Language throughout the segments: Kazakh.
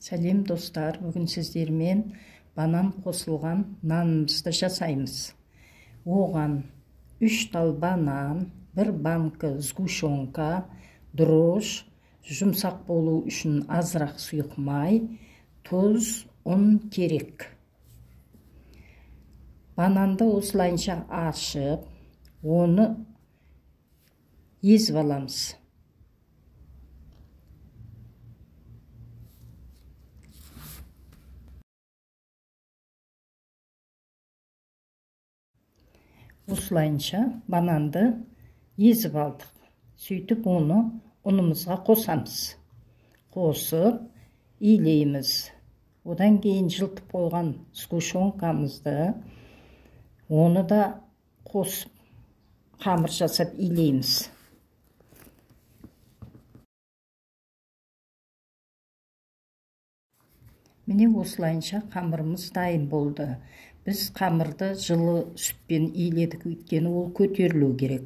Сәлем достар, бүгін сіздермен банан қосылған нанымызды жасаймыз. Оған 3 тал банан, 1 банка сгущенка, дрожж, жұмсақ болу үшін азырақ сұйық май, тұз, ұн керек. Бананды осылайынша ашып, оны езіп аламыз. Осылайынша бананды езіп алдық. Сөйтіп оны ұнымызға қосамыз. Қосып илейміз. Одан кейін жылытып қойған сгущенкамызды оны да қосып қамыр жасап илейміз. Міне осылайынша қамырымыз дайын болды. Біз қамырды жылы сүтпен иледік, өйткені ол көтерілу керек.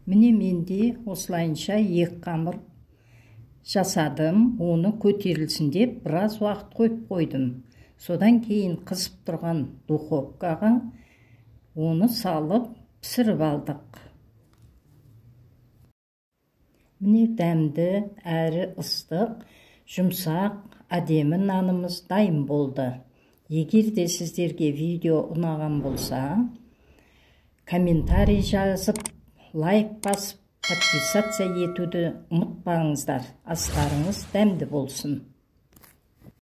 Міне менде осылайынша 2 қамыр жасадым. Оны көтерілсін деп біраз уақыт қойып қойдым. Содан кейін қызып тұрған духовкаға оны салып пісіріп алдық. Міне дәмді әрі ыстық, жұмсақ, әдемі нанымыз дайын болды. Егер де сіздерге видео ұнаған болса, комментарий жазып, лайк басып, подписаться етуді ұмытпаңыздар. Астарыңыз дәмді болсын.